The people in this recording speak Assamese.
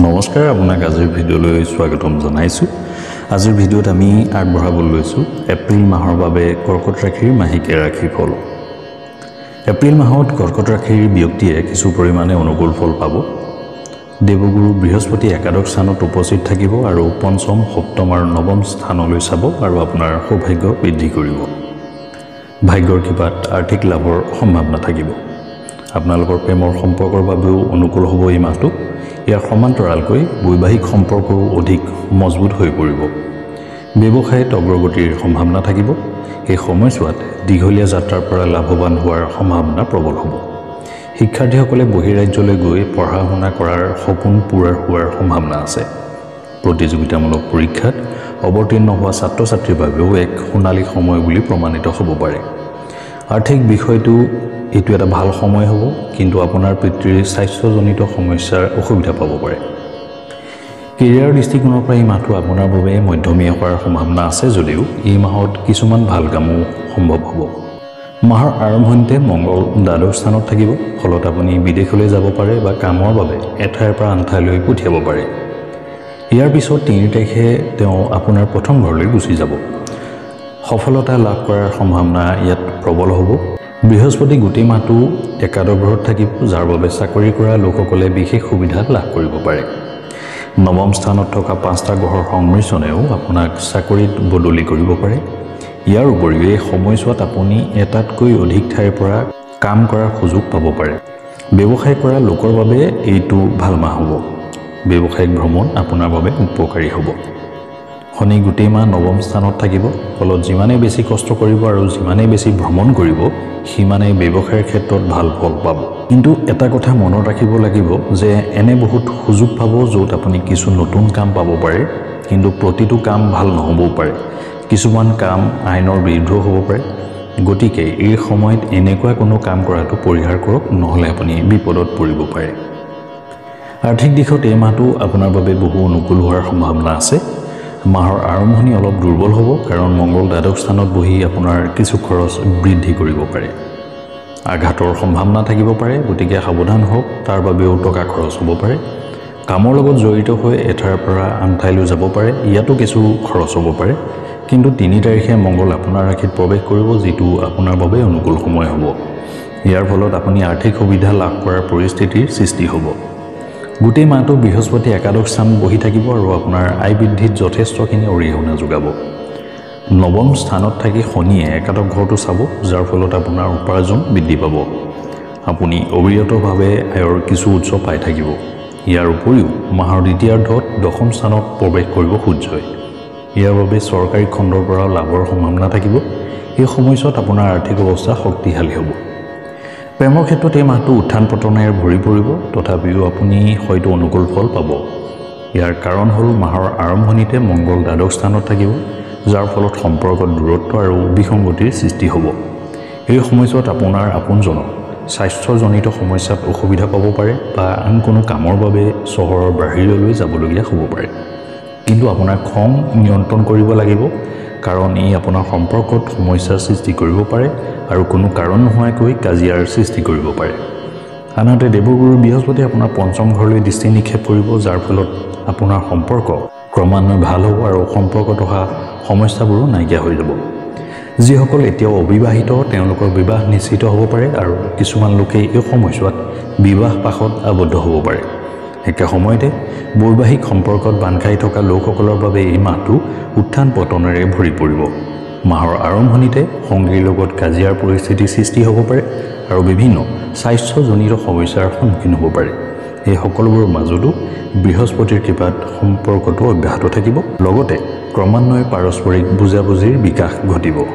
নমস্কাৰ, আপোনাক আজিৰ ভিডিঅ'লৈ স্বাগতম জনাইছোঁ। আজিৰ ভিডিঅ'ত আমি আগবঢ়াবলৈ লৈছোঁ এপ্ৰিল মাহৰ বাবে কৰ্কট ৰাশিৰ মাহেকীয়া ৰাশিফল। এপ্ৰিল মাহত কৰ্কট ৰাশিৰ ব্যক্তিয়ে কিছু পৰিমাণে অনুকূল ফল পাব। দেৱগুৰু বৃহস্পতি একাদশ স্থানত উপস্থিত থাকিব আৰু পঞ্চম, সপ্তম আৰু নৱম স্থানলৈ চাব আৰু আপোনাৰ সৌভাগ্য বৃদ্ধি কৰিব। ভাগ্যৰ কৃপাত আৰ্থিক লাভৰ সম্ভাৱনা থাকিব। আপোনালোকৰ প্ৰেমৰ সম্পৰ্কৰ বাবেও অনুকূল হ'ব এই মাহটো। ইয়াৰ সমান্তৰালকৈ বৈবাহিক সম্পৰ্কও অধিক মজবুত হৈ পৰিব। ব্যৱসায়ত অগ্ৰগতিৰ সম্ভাৱনা থাকিব। এই সময়ছোৱাত দীঘলীয়া যাত্ৰাৰ পৰা লাভৱান হোৱাৰ সম্ভাৱনা প্ৰবল হ'ব। শিক্ষাৰ্থীসকলে বহিৰাজ্যলৈ গৈ পঢ়া শুনা কৰাৰ সপোন পূৰা হোৱাৰ সম্ভাৱনা আছে। প্ৰতিযোগিতামূলক পৰীক্ষাত অৱতীৰ্ণ হোৱা ছাত্ৰ ছাত্ৰীৰ বাবেও এক সোণালী সময় বুলি প্ৰমাণিত হ'ব পাৰে। আৰ্থিক বিষয়টো এইটো এটা ভাল সময় হ'ব, কিন্তু আপোনাৰ পিতৃৰ স্বাস্থ্যজনিত সমস্যাৰ অসুবিধা পাব পাৰে। কেৰিয়াৰৰ দৃষ্টিকোণৰ পৰা এই মাহটো আপোনাৰ বাবে মধ্যমীয়া হোৱাৰ সম্ভাৱনা আছে যদিও এই মাহত কিছুমান ভাল কামো সম্ভৱ হ'ব। মাহৰ আৰম্ভণিতে মংগল দ্বাদশ স্থানত থাকিব, ফলত আপুনি বিদেশলৈ যাব পাৰে বা কামৰ বাবে এঠাইৰ পৰা আন ঠাইলৈ পঠিয়াব পাৰে। ইয়াৰ পিছত 3 তাৰিখে তেওঁ আপোনাৰ প্ৰথম ঘৰলৈ গুচি যাব। সফলতা লাভ কৰাৰ সম্ভাৱনা ইয়াত প্ৰবল হ'ব। বৃহস্পতি গোটেই মাহটো একাদশ ঘৰত থাকিব, যাৰ বাবে চাকৰি কৰা লোকসকলে বিশেষ সুবিধা লাভ কৰিব পাৰে। নৱম স্থানত থকা 5টা গ্ৰহৰ সংমিশ্ৰণেও আপোনাক চাকৰিত বদলি কৰিব পাৰে। ইয়াৰ উপৰিও এই সময়ছোৱাত আপুনি এটাতকৈ অধিক ঠাইৰ পৰা কাম কৰাৰ সুযোগ পাব পাৰে। ব্যৱসায় কৰা লোকৰ বাবে এইটো ভাল মাহ হ'ব। ব্যৱসায়িক ভ্ৰমণ আপোনাৰ বাবে উপকাৰী হ'ব। শনি গোটেই মাহ নৱম স্থানত থাকিব, ফলত যিমানেই বেছি কষ্ট কৰিব আৰু যিমানেই বেছি ভ্ৰমণ কৰিব সিমানেই ব্যৱসায়ৰ ক্ষেত্ৰত ভাল ফল পাব। কিন্তু এটা কথা মনত ৰাখিব লাগিব যে এনে বহুত সুযোগ পাব য'ত আপুনি কিছু নতুন কাম পাব পাৰে, কিন্তু প্ৰতিটো কাম ভাল নহ'বও পাৰে। কিছুমান কাম আইনৰ বিৰুদ্ধেও হ'ব পাৰে। গতিকে এই সময়ত এনেকুৱা কোনো কাম কৰাটো পৰিহাৰ কৰক, নহ'লে আপুনি বিপদত পৰিব পাৰে। আৰ্থিক দিশত এই মাহটো আপোনাৰ বাবে বহু অনুকূল হোৱাৰ সম্ভাৱনা আছে। মাহৰ আৰম্ভণি অলপ দুৰ্বল হ'ব, কাৰণ মংগল দ্বাদশ স্থানত বহি আপোনাৰ কিছু খৰচ বৃদ্ধি কৰিব পাৰে। আঘাতৰ সম্ভাৱনা থাকিব পাৰে, গতিকে সাৱধান হওক, তাৰ বাবেও টকা খৰচ হ'ব পাৰে। কামৰ লগত জড়িত হৈ এঠাইৰ পৰা আন ঠাইলৈ যাব পাৰে, ইয়াতো কিছু খৰচ হ'ব পাৰে। কিন্তু 3 তাৰিখে মংগল আপোনাৰ ৰাশিত প্ৰৱেশ কৰিব, যিটো আপোনাৰ বাবে অনুকূল সময় হ'ব। ইয়াৰ ফলত আপুনি আৰ্থিক সুবিধা লাভ কৰাৰ পৰিস্থিতিৰ সৃষ্টি হ'ব। গোটেই মাহটো বৃহস্পতি একাদশ স্থান বহি থাকিব আৰু আপোনাৰ আয় বৃদ্ধিত যথেষ্টখিনি অৰিহণা যোগাব। নৱম স্থানত থাকি শনিয়ে একাদশ ঘৰটো চাব, যাৰ ফলত আপোনাৰ উপাৰ্জন বৃদ্ধি পাব। আপুনি অবিৰতভাৱে আয়ৰ কিছু উৎস পাই থাকিব। ইয়াৰ উপৰিও মাহৰ দ্বিতীয়াৰ্ধত দশম স্থানত প্ৰৱেশ কৰিব সূৰ্যই। ইয়াৰ বাবে চৰকাৰী খণ্ডৰ পৰাও লাভৰ সম্ভাৱনা থাকিব। এই সময়ছোৱাত আপোনাৰ আৰ্থিক অৱস্থা শক্তিশালী হ'ব। প্ৰেমৰ ক্ষেত্ৰত এই মাহটো উত্থান পতনেৰে ভৰি পৰিব, তথাপিও আপুনি হয়তো অনুকূল ফল পাব। ইয়াৰ কাৰণ হ'ল মাহৰ আৰম্ভণিতে মংগল দ্বাদশ স্থানত থাকিব, যাৰ ফলত সম্পৰ্কত দূৰত্ব আৰু বিসংগতিৰ সৃষ্টি হ'ব। এই সময়ছোৱাত আপোনাৰ আপোনজনক স্বাস্থ্যজনিত সমস্যাত অসুবিধা পাব পাৰে বা আন কোনো কামৰ বাবে চহৰৰ বাহিৰলৈ যাবলগীয়া হ'ব পাৰে। কিন্তু আপোনাৰ খং নিয়ন্ত্ৰণ কৰিব লাগিব, কাৰণ ই আপোনাৰ সম্পৰ্কত সমস্যাৰ সৃষ্টি কৰিব পাৰে আৰু কোনো কাৰণ নোহোৱাকৈ কাজিয়াৰ সৃষ্টি কৰিব পাৰে। আনহাতে দেৱগুৰু বৃহস্পতি আপোনাৰ পঞ্চম ঘৰলৈ দৃষ্টি নিক্ষেপ কৰিব, যাৰ ফলত আপোনাৰ সম্পৰ্ক ক্ৰমান্বয়ে ভাল হ'ব আৰু সম্পৰ্কত অহা সমস্যাবোৰো নাইকিয়া হৈ যাব। যিসকল এতিয়াও অবিবাহিত তেওঁলোকৰ বিবাহ নিশ্চিত হ'ব পাৰে আৰু কিছুমান লোকে এই সময়ছোৱাত বিবাহ পাশত আবদ্ধ হ'ব পাৰে। একে সময়তে বৈবাহিক সম্পৰ্কত বান্ধ খাই থকা লোকসকলৰ বাবে এই মাহটো উত্থান পতনেৰে ভৰি পৰিব। মাহৰ আৰম্ভণিতে সংগীৰ লগত কাজিয়াৰ পৰিস্থিতিৰ সৃষ্টি হ'ব পাৰে আৰু বিভিন্ন স্বাস্থ্যজনিত সমস্যাৰ সন্মুখীন হ'ব পাৰে। এই সকলোবোৰৰ মাজতো বৃহস্পতিৰ কৃপাত সম্পৰ্কটো অব্যাহত থাকিব, লগতে ক্ৰমান্বয়ে পাৰস্পৰিক বুজাবুজিৰ বিকাশ ঘটিব।